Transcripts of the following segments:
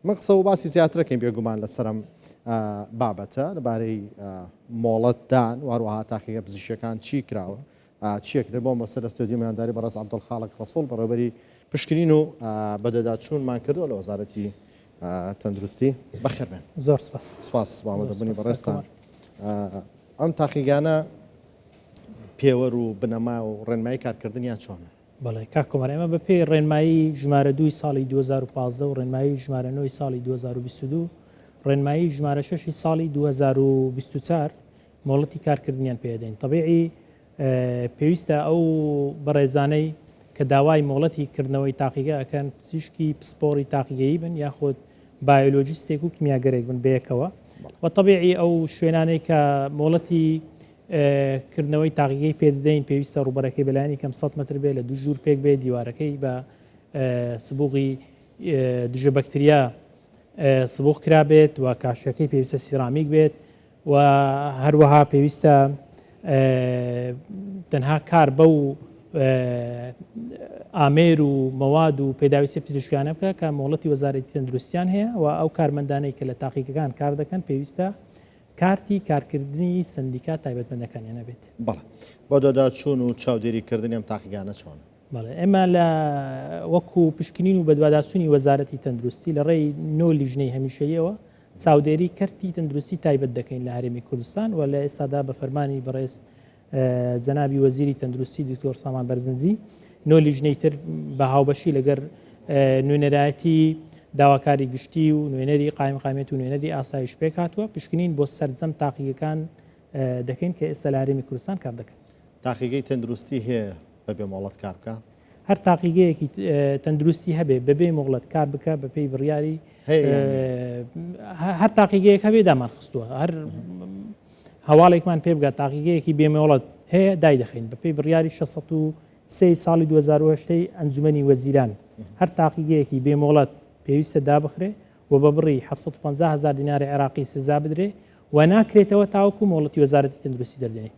من قسە و باسی زیاترەکەین بێگومان لەسەر ئەم بابەتە لەبارەی مۆڵەتدان و هەروەها تاقیگە پزیشکیەکان چی کراوە چیەکرێت بۆ مەسە لە ستۆدیۆ میوانداری بەڕێز عەبدولخاڵق ڕەسوڵ بەڕێوەبەری پشکنین و بەدواداچوونمان کردووە لە وەزارەتی تەندروستی بەخێربێن. زۆر سپاس. سپاس بۆ ئامادەبوونی بەڕێزتان. ئەم تاقیگانە پێوەر و بنەما و ڕێنمایی کارکردنیان چۆنە؟ بەڵێ کاک کۆمار، ئێمە بە پێی ڕێنمایی ژمارە دووی ساڵی 2015 و ڕێنمایی ژمارە نۆی ساڵی 2022 ڕێنمایی ژمارە شەشی ساڵی 2024 مۆڵەتی کارکردنیان پێ دەین. تەبیعی پێویستە ئەو بەڕێزانەی کە داوای مۆڵەتی کردنەوەی تاقیگە ئەکەن پزیشکی پسپۆڕی تاقیگەیی بن یاخود بایۆلۆجیستێک و کیمیاگەرێک بن بەیەکەوە و تەبیعی ئەو شوێنانەی کە مۆڵەتی کردنەوەی تاقیگەی پێدەدەین پێویستە ڕووبەرەکەی بەلایەنی کەم 100 مەتر بێ لە دوو ژوور پێک بێ دیوارەکەی بە سبوغی دژە بەکتریا سبوغ کرابێت و کاشەکەی پێویستە سیرامیک بێت و هەروەها پێویستە تەنها کار بەو ئامێر و مەواد و پێداویستە پزیشکیانە بکە کە مۆڵەتی وەزارەتی تەندروستیان هەیە و ئەو کارمەندانەی کە لە تاقیگەکان کار دەکەن پێویستە کارتی کارکردنی سندیکا تایبەتمەندەکانیان هەبێت. بەڵێ. بەدواداچوون و چاودێری کردنی ئەم تاقیگانە چۆنە؟ بەڵێ ئێمە لە وەکو پشکنین و بەدواداچوونی وەزارەتی تەندروستی لە ڕێی نۆ لیژنەی هەمیشەیەوە چاودێری کەرتی تەندروستی تایبەت دەکەین لە هەرێمی کوردستان و لە ئێستادا بە فەرمانی بەڕێز جەنابی وەزیری تەندروستی دکتۆر سامان بەرزنجی نۆ لیژنەی تر بە هاوبەشی لەگەر نوێنەرایەتی داواکاری گشتی و نوێنەری قایمقامیەت و نوێنەری ئاسایش پێک هاتووە پشکنین بۆ سەرجەم تاقیگەکان دەکەین کە ئێستا لە هەرێمی کوردستان کار دەکەن. تاقیگەی تەندروستی هەیە بەبێ مۆڵەت کار بکا؟ هەر تاقیگەیەکی تەندروستی هەبێ بەبێ مۆڵەت کار بکە بەپێی بڕیاری هەر تاقیگەیەک هەبێ دامان خستووە هەر هەواڵێکمان پێ بگات تاقیگەیەکی بێ مۆڵەت هەیە دایدەخەین بەپێی بڕیاری 603 ساڵی 2008 ئەنجومەنی وەزیران هەر تاقیگەیەکی بێ مۆڵەت پێویستە دابخرێ و بە بڕی 750 هزار دیناری عێراقی سزا بدرێ و ناکرێتەوە تاوەکو مۆڵەتی وەزارەتی تەندروستی دەردێنێ.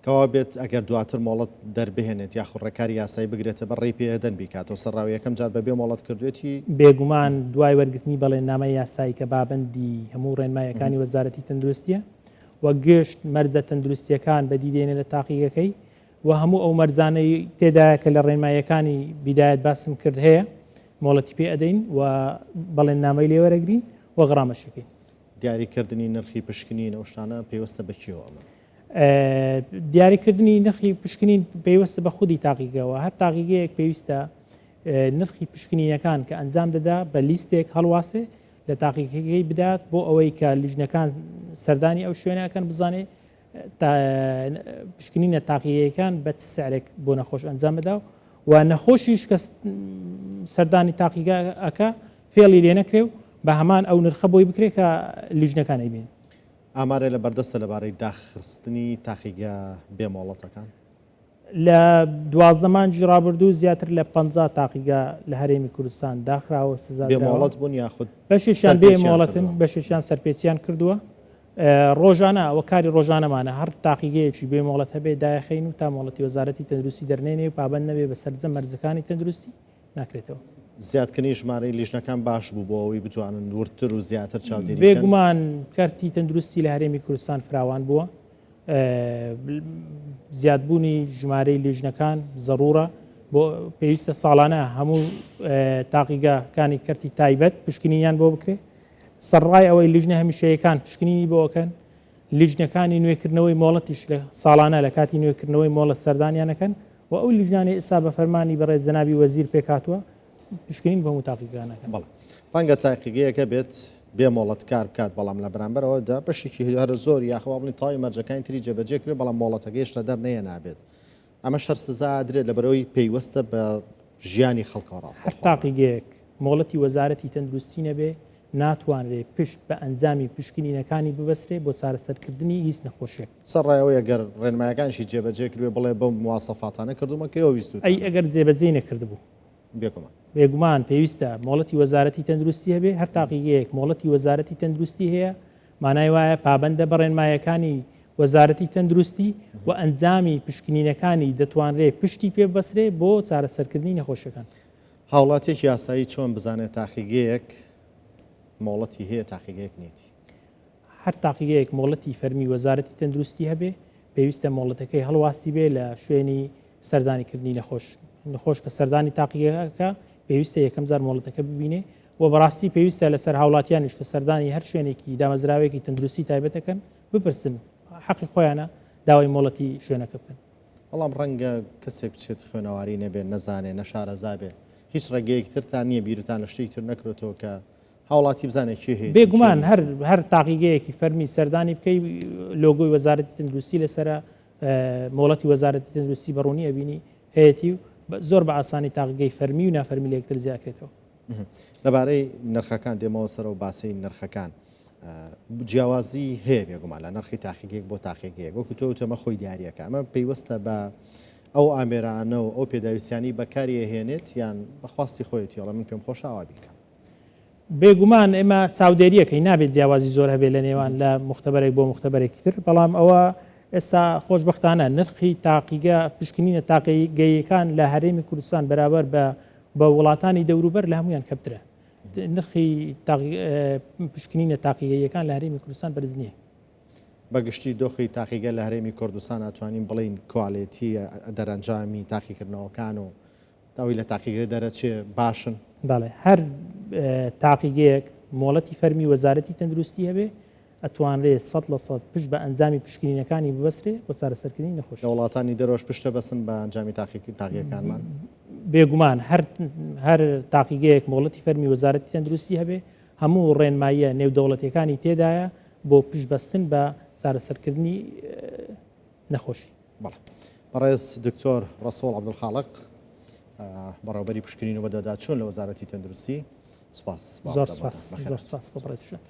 کەوابێت ئەگەر دواتر مۆڵەت دەربهێنێت یاخود ڕێکاری یاسایی بگرێتە بەر ڕێی پێئەدەن بیکاتەوە سەرڕاوە یەکەم جار بەبێ مۆڵەت کردوێتی؟ بێگومان دوای وەرگرتنی بەڵێننامەی یاسایی کە بابەندی هەموو ڕێنماییەکانی وەزارەتی تەندروستیە و گشت مەرجە تەندروستیەکان بەدی دێنێ لە تاقیگەکەی و هەموو ئەو مەرجانەی تێدایە کە لە ڕێنماییەکانی بیدایەت باسم کرد هەیە مۆڵەتی پێ ئەدەین و بەڵێننامەی لێ وەرەگرین و غڕامەشی کەین. دیاریکردنی نرخی پشکنین ئەو شتانە پەیوەستە بە کێوە ئەمە؟ دیاریکردنی نرخی پشکنین پەیوەستە بە خودی تاقیگەوە، هەر تاقیگەیەک پێویستە نرخی پشکنینەکان کە ئەنجام دەدا بە لیستێک هەڵواسێ لە تاقیگەکەی بدات بۆ ئەوەی کە لیژنەکان سەردانی ئەو شوێنە ئەکەن بزانێ پشکنینە تاقیگەیەکان بە چ سعرێک بۆ نەخۆش ئەنجام بدا و نەخۆشیش کە سەردانی تاقیگە ئەکا فێڵی لێ نەکرێ و بە هەمان ئەو نرخە بۆی بکرێ کە لیژنەکان ئەیبینن. ئامارێ لە بەردەستە لەبارەی داخستنی تاقیگە بێ مۆڵەتەکان؟ لە 12 مانگی ڕابردوو زیاتر لە 50 تاقیگە لە هەرێمی کوردستان داخراوە سزا بێ مۆڵەت بوون یاخود بەشێکیان بێ مۆڵەتن بەشێکیان سەرپێچیان کردووە ڕۆژانە ئەوە کاری ڕۆژانەمانە هەر تاقیگەیەکی بێ مۆڵەت هەبێ دایخەین و تا مۆڵەتی وەزارەتی تەندروستی دەرنێنێ و پابەند نەبێ بە سەرجەم مەرجەکانی تەندروستی ناکرێتەوە. زیادکردنی ژمارەی لیژنەکان باش بوو بۆ ئەوەی بتوانن وردتر و زیاتر چاودێری بکەن؟ بێگومان کەرتی تەندروستی لە هەرێمی کوردستان فراوان بووە، زیادبوونی ژمارەی لیژنەکان زەڕوورە، بۆ پێویستە ساڵانە هەموو تاقیگەکانی کەرتی تایبەت پشکنینیان بۆ بکرێت، سەرڕای ئەوەی لیژنە هەمیشەیەکان پشکنینی بۆ ئەکەن، لیژنەکانی نوێکردنەوەی مۆڵەتیش لە ساڵانە لە کاتی نوێکردنەوەی مۆڵەت سەردانیان ئەکەن و ئەو لیژنانەی ئێستا بە فەرمانی بەڕێز جەنابی وەزیر پێکهاتووە پشکنین بۆ هەموو تاقیگەکان ئەکەن. بەڵێ ڕەنگە تاقیگەیەک هەبێت بێ مۆڵەت کار بکات، بەڵام لە بەرامبەرەوەدا بەشێکی هەرە زۆر یاخوا با بڵێین تەواوی مەرجەکانی تری جێبەجێ کرێت، بەڵام مۆڵەتەکەی هێشتا دەرنەهێنابێت. ئەمەش هەر سزا ئەدرێت لەبەرئەوەی پەیوەستە بە ژیانی خەڵکەوە هەر ڕاستەوخۆ. تاقیگەیەک مۆڵەتی وەزارەتی تەندروستی نەبێ ناتوانرێ پشت بە ئەنجامی پشکنینەکانی ببەسترێ بۆ چارەسەرکردنی هیچ نەخۆشیەک. سەرڕای ئەوەی ئەگەر ڕێنمایەکانیشی جێبەجێ کردبێ بڵێ بەو مواسەفاتانە کردوومە کە ئێوە ویستووتانە. ئەی ئەگەر جێبەجێی نەکردبوو؟ بێگومان. بێگومان پێویستە مۆڵەتی وەزارەتی تەندروستی هەبێ، هەر تاقیگەیەک مۆڵەتی وەزارەتی تەندروستی هەیە مانای وایە پابەندە بە ڕێنمایەکانی وەزارەتی تەندروستی و ئەنجامی پشکنینەکانی دەتوانرێ پشتی پێ ببەسرێ بۆ چارەسەرکردنی نەخۆشیەکان. هاوڵاتیەکی ئاسایی چۆن بزانێت تاقیگەیەک مۆڵەتی هەیە تاقیگەیەک نیەتی؟ هەر تاقیگەیەک مۆڵەتی فەرمی وەزارەتی تەندروستی هەبێ پێویستە مۆڵەتەکەی هەڵواسی بێ لە شوێنی سەردانی کردنی نەخۆش. نەخۆش کە سەردانی تاقیگەکە پێویستە یەکەم جار مۆڵەتەکە ببینێ و بەڕاستی پێویستە لەسەر هاوڵاتیانیش کە سەردانی هەر شوێنێکی دامەزراوەیەکی تەندروستی تایبەت دەکەن بپرسن حەقی خۆیانە داوای مۆڵەتی شوێنەکە بکەن. بەڵام ڕەنگە کەسێک بچێت خوێنەواری نەبێ، نەزانێ، نەشارەزا بێ. هیچ ڕێگەیەکی ترتان نییە بیرتان لە شتێکی تر نەکرۆتەوە کە هاوڵاتی بزانێ کێ هەیەتی و کێ بێگومان هەر هەر تاقیگەیەکی فەرمی سەردانی بکەی لۆگۆی وەزارەتی تەندروستی لەسەرە، مۆڵەتی وەزارەتی تەندروستی بە ڕوونی ئەبینی هەیەتی و زۆر بە ئاسانی تاقیگەی فەرمی و نافەرمی لە یەکتر جیاکرێتەوە. لەبارەی نرخەکان دێمەوە سەرەوە باسی نرخەکان جیاوازی هەیە بێگومان لە نرخی تاقیگەیەک بۆ تاقیگەیەک وەکو تۆ وتەمە خۆی دیارەکە ئەمە پەیوەستە بە ئەو ئامێرانە و ئەو پێداویستیانی بەکاری ئەهێنێت یان بەخواستی خۆیەتی ئەڵێ من پێم خۆشە ئاوا بیکەم. بێگومان ئێمە چاودێریەکەی نابێت جیاوازی زۆر هەبێت لە نێوان لە مختبەرێک بۆ مختبەرێکی تر بەڵام ئەوە ئێستا خۆشببختانە نرخی تاقیگە پشکنینە تاقیگەیەکان لە هەرێمی کوردستان بەرابەر بە بە وڵاتانی دەوروبەر لە هەمویان کەمترە نرخی پشکنینە تاقیگەیەکان لە هەرێمی کوردستان بەرز نییە. بە گشتی دۆخی تاقیگە لە هەرێمی کوردستان ئەتوانین بڵێین کوالێتی دەرەنجامی تاقیکردنەوەکان و ئەوەی لە تاقیگە دەرەچێ باشن؟ بەڵێ هەر تاقیگەیەک مۆڵەتی فەرمی وەزارەتی تەندروستی هەبێ ئەتوانرێ 100% پشت بە ئەنجامی پشکنینەکانی ببەسترێ بۆ چارەسەرکردنی نەخۆشی. لە وڵاتانی دەرەوەش پشت دەبەستن بە ئەنجامی تاقیگەکانمان؟ بێگومان هەر هەر تاقیگەیەک مۆڵەتی فەرمی وەزارەتی تەندروستی هەبێ هەموو ڕێنماییە نێودەوڵەتیەکانی تێدایە بۆ پشت بەستن بە چارەسەرکردنی نەخۆشی. بەڵێ بەڕێز دکتۆر ڕەسوڵ عەبدولخاڵق بەڕێوەبەری پشکنین و بەدواداچوون لە وەزارەتی تەندروستی سوپاس. زۆر سوپاس. زۆر سوپاس بۆ بەڕێزیشت.